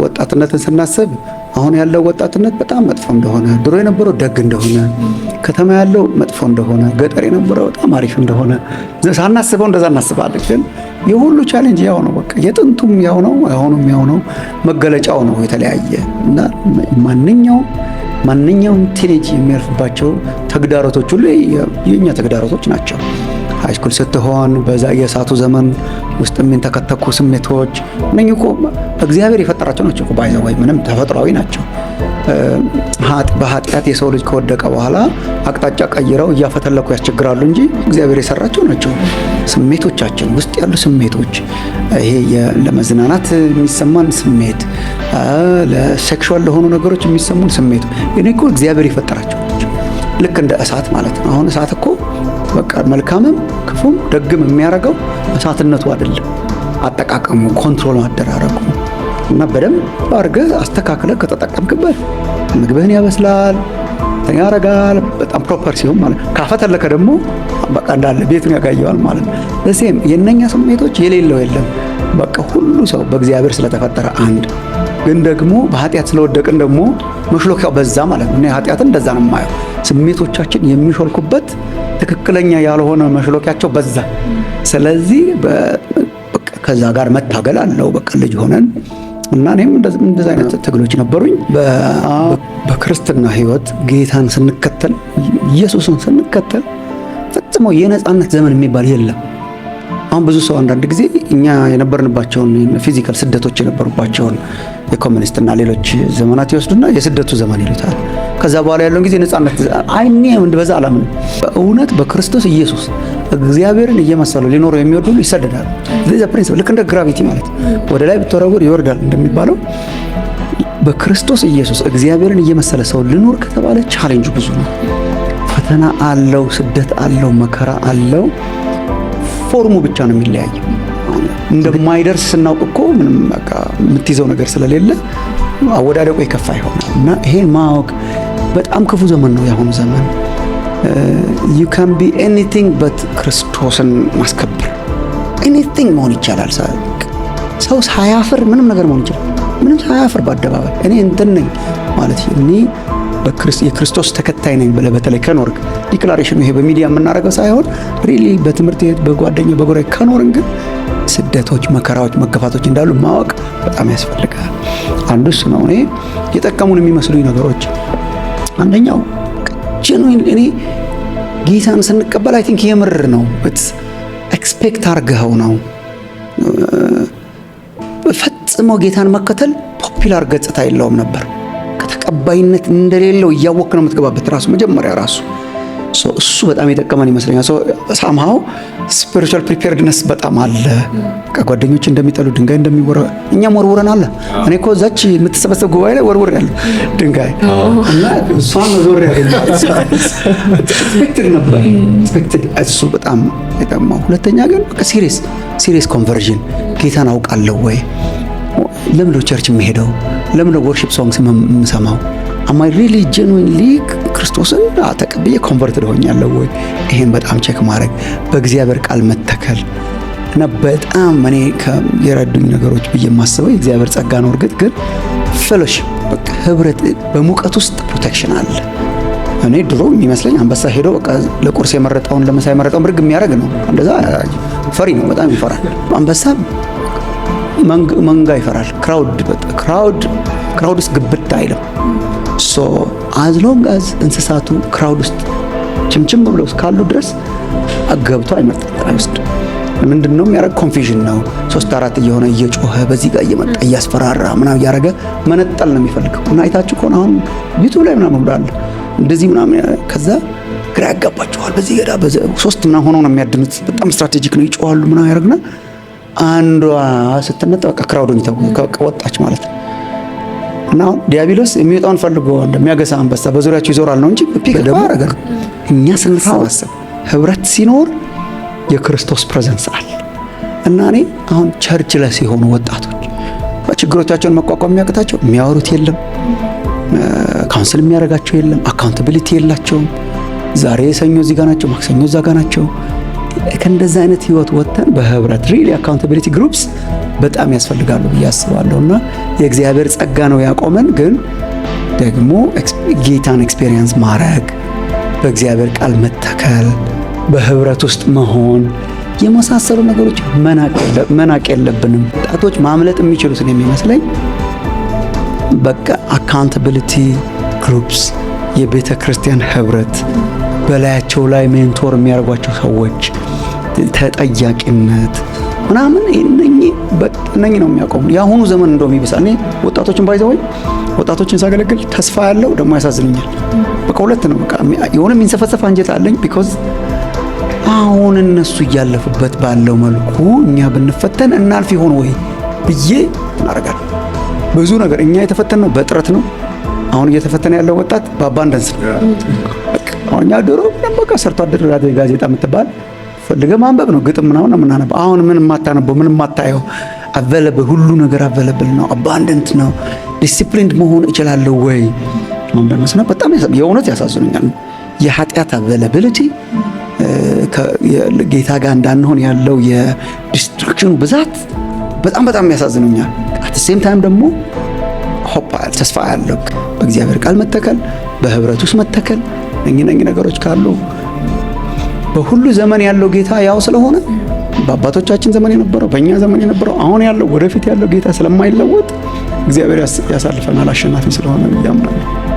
ወጣትነትን ስናስብ አሁን ያለው ወጣትነት በጣም መጥፎ እንደሆነ፣ ድሮ የነበረው ደግ እንደሆነ፣ ከተማ ያለው መጥፎ እንደሆነ፣ ገጠር የነበረው በጣም አሪፍ እንደሆነ ሳናስበው እንደዛ እናስባለን። ግን የሁሉ challenge ያው ነው። በቃ የጥንቱም ያው ነው፣ አሁኑም ያው ነው። መገለጫው ነው የተለያየ እና ማንኛውም teenage የሚያልፍባቸው ተግዳሮቶች ሁሉ የእኛ ተግዳሮቶች ናቸው። High school ስትሆን በዛ የእሳቱ ዘመን ውስጥ የሚንተከተኩ ስሜቶች እነኚህ እኮ እግዚአብሔር የፈጠራቸው ናቸው። By the way ምንም ተፈጥሯዊ ናቸው። በኃጢአት የሰው ልጅ ከወደቀ በኋላ አቅጣጫ ቀይረው እያፈተለኩ ያስቸግራሉ እንጂ እግዚአብሔር የሰራቸው ናቸው። ስሜቶቻችን ውስጥ ያሉ ስሜቶች፣ ይሄ ለመዝናናት የሚሰማን ስሜት፣ ለ sexual ለሆኑ ነገሮች የሚሰሙን ስሜት እኔ እኮ እግዚአብሔር የፈጠራቸው ናቸው። ልክ እንደ እሳት ማለት ነው። አሁን እሳት እኮ በቃ መልካምም ክፉም ደግም የሚያደርገው እሳትነቱ አይደለም፣ አጠቃቀሙ፣ control አደራረጉ እና በደንብ አድርገህ አስተካክለህ ከተጠቀምክበት ምግብህን ያበስላል፣ እንትን ያደርጋል። በጣም proper ሲሆን ማለት፣ ካፈተለከ ደግሞ በቃ እንዳለ ቤቱን ያጋየዋል ማለት ነው። The same የእነኛ ስሜቶች የሌለው የለም። በቃ ሁሉ ሰው በእግዚአብሔር ስለተፈጠረ አንድ፣ ግን ደግሞ በኃጢአት ስለወደቅን ደግሞ መሽሎኪያው በዛ ማለት ነው። እኔ ኃጢአትን እንደዛ ነው የማየው። ስሜቶቻችን የሚሾልኩበት ትክክለኛ ያልሆነ መሽሎኪያቸው በዛ። ስለዚህ ከዛ ጋር መታገል አለው። በቃ ልጅ ሆነን እና እኔም እንደዚህ አይነት ትግሎች ነበሩኝ። በክርስትና ሕይወት ጌታን ስንከተል፣ ኢየሱስን ስንከተል ፈጽሞ የነፃነት ዘመን የሚባል የለም። አሁን ብዙ ሰው አንዳንድ ጊዜ እኛ የነበርንባቸውን physical ስደቶች የነበሩባቸውን የኮሚኒስትና ሌሎች ዘመናት ይወስዱና የስደቱ ዘመን ይሉታል። ከዛ በኋላ ያለውን ጊዜ ነፃነት አይኔ በዛ አላምንም። በእውነት በክርስቶስ ኢየሱስ እግዚአብሔርን እየመሰሉ ሊኖሩ የሚወዱ ሁሉ ይሰደዳሉ። The principle ልክ እንደ gravity ማለት ወደ ላይ ብትወረውር ይወርዳል እንደሚባለው፣ በክርስቶስ ኢየሱስ እግዚአብሔርን እየመሰለ ሰው ልኖር ከተባለ ቻሌንጁ ብዙ ነው። ፈተና አለው፣ ስደት አለው፣ መከራ አለው። Form ኡ ብቻ ነው የሚለያየው። እንደማይደርስ ስናውቅ እኮ ምንም በቃ የምትይዘው ነገር ስለሌለ አወዳደቁ የከፋ ይሆናል እና ይሄን ማወቅ፣ በጣም ክፉ ዘመን ነው የአሁኑ ዘመን። You can be anything but ክርስቶስን ማስከበር፣ anything መሆን ይቻላል። ሰው ሳያፍር ምንም ነገር መሆን ይችላል። ምንም ሳያፍር በአደባባይ እኔ እንትን ነኝ ማለት፣ እኔ የክርስቶስ ተከታይ ነኝ ብለህ በተለይ ከኖርክ፣ declaration ኑ ይሄ በሚዲያ የምናደርገው ሳይሆን really በትምህርት ቤት፣ በጓደኛ፣ በጎረቤት ከኖርን ግን ስደቶች፣ መከራዎች፣ መገፋቶች እንዳሉ ማወቅ በጣም ያስፈልጋል። አንዱ እሱ ነው። እኔ የጠቀሙን የሚመስሉኝ ነገሮች አንደኛው genuine እኔ ጌታን ስንቀበል I think የምር ነው፣ expect አርገኸው ነው። ፈጽሞ ጌታን መከተል popular ገጽታ የለውም ነበር። ከተቀባይነት እንደሌለው እያወክ ነው የምትገባበት ራሱ መጀመሪያ ራሱ። እሱ በጣም የጠቀመን ይመስለኛል። Somehow spiritual preparedness በጣም አለ። ከጓደኞች እንደሚጠሉ፣ ድንጋይ እንደሚወረ እኛም ወርውረን አለ። እኔ እኮ እዛች የምትሰበሰብ ጉባኤ ላይ ወርውር ያለ ድንጋይ እና እሷን ዞር ያገኛል። Expected ነበር፣ expected። እሱ በጣም የጠማው። ሁለተኛ ግን በቃ serious conversion፣ ጌታን አውቃለሁ ወይ? ለምን ነው church የምሄደው? ለምን ነው worship songs የምሰማው? Am I really genuinely ክርስቶስን ተቀብዬ converted ሆኛለሁ ወይ? ይሄን በጣም check ማድረግ፣ በእግዚአብሔር ቃል መተከል እና በጣም እኔ የረዱኝ ነገሮች ብዬ የማስበው የእግዚአብሔር ጸጋ ነው። እርግጥ ግን fellowship፣ በቃ ህብረት፣ በሙቀት ውስጥ protection አለ። እኔ ድሮ የሚመስለኝ አንበሳ ሄዶ በቃ ለቁርስ የመረጠውን፣ ለምሳ የመረጠውን ብድግ የሚያደርግ ነው። እንደዛ ፈሪ ነው፣ በጣም ይፈራል። አንበሳ መንጋ ይፈራል። Crowd ውስጥ ግብት አይልም። So as long as እንስሳቱ crowd ውስጥ ችምችም ብለው እስካሉ ድረስ ገብቶ አይመርጥም፣ አይወስድም። ምንድን ነው የሚያደርግ? Confusion ነው። ሶስት አራት እየሆነ እየጮኸ በዚህ ጋር እየመጣ እያስፈራራ ምናምን እያደረገ መነጠል ነው የሚፈልገው። እና አይታችሁ ከሆነ አሁን YouTube ላይ ምናምን ሁሉ አለ እንደዚህ ምናምን፣ ከዛ ግራ ያጋባቸዋል። በዚህ ገዳ ሶስት ምናምን ሆነው ነው የሚያድኑት። በጣም strategic ነው። ይጮኻሉ ምናምን ያደርግና አንዷ ስትነጠ በቃ crowd ኡን ይተው ወጣች ማለት ነው። እና አሁን ዲያብሎስ የሚወጣውን ፈልጎ እንደሚያገሳ አንበሳ በዙሪያቸው ይዞራል ነው እንጂ pick ደግሞ እኛ ስንሰባሰብ፣ ህብረት ሲኖር የክርስቶስ presence አለ። እና እኔ አሁን church ላይ ሲሆኑ ወጣቶች ችግሮቻቸውን መቋቋም የሚያቅታቸው፣ የሚያወሩት የለም፣ counsel የሚያደርጋቸው የለም፣ accountability የላቸውም። ዛሬ ሰኞ እዚህ ጋ ናቸው፣ ማክሰኞ እዛ ጋ ናቸው። ከእንደዚህ አይነት ህይወት ወጥተን በህብረት really accountability groups በጣም ያስፈልጋሉ ብዬ አስባለሁ። እና የእግዚአብሔር ጸጋ ነው ያቆመን። ግን ደግሞ ጌታን experience ማድረግ፣ በእግዚአብሔር ቃል መተከል፣ በህብረት ውስጥ መሆን የመሳሰሉ ነገሮች መናቅ የለብንም። ወጣቶች ማምለጥ የሚችሉትን የሚመስለኝ በቃ accountability groups፣ የቤተ ክርስቲያን ህብረት፣ በላያቸው ላይ mentor የሚያደርጓቸው ሰዎች፣ ተጠያቂነት ምናምን እነኚህ ነው የሚያቆሙ። የአሁኑ ዘመን እንደውም ይብሳል። እኔ ወጣቶችን by the way ወጣቶችን ሳገለግል ተስፋ ያለው ደግሞ ያሳዝኑኛል። በቃ ሁለት ነው። በቃ የሆነ የሚንሰፈሰፍ አንጀት አለኝ because አሁን እነሱ እያለፉበት ባለው መልኩ እኛ ብንፈተን እናልፍ ይሆን ወይ ብዬ እናደርጋለሁ። ብዙ ነገር እኛ የተፈተንነው በጥረት ነው። አሁን እየተፈተነ ያለው ወጣት በ abundance ነው። አሁን እኛ ድሮ በቃ ሰርቶ አደር ጋዜጣ የምትባል ፈልገህ ማንበብ ነው፣ ግጥም ምናምን ነው የምናነበው። አሁን ምን የማታነበው፣ ምን የማታየው available፣ ሁሉ ነገር available ነው፣ abundant ነው። Disciplined መሆን እችላለሁ ወይ? ነው በጣም የእውነት ያሳዝኑኛል። የኃጢአት availability፣ ጌታ ጋር እንዳንሆን ያለው የ distraction ኑ ብዛት በጣም በጣም ያሳዝኑኛል። At same time ደግሞ hope፣ ተስፋ ያለው በእግዚአብሔር ቃል መተከል፣ በህብረት ውስጥ መተከል፣ እነኚህ ነገሮች ካሉ በሁሉ ዘመን ያለው ጌታ ያው ስለሆነ፣ በአባቶቻችን ዘመን የነበረው፣ በእኛ ዘመን የነበረው፣ አሁን ያለው፣ ወደፊት ያለው ጌታ ስለማይለወጥ እግዚአብሔር ያሳልፈናል አሸናፊ ስለሆነ ብዬ አምናለሁ።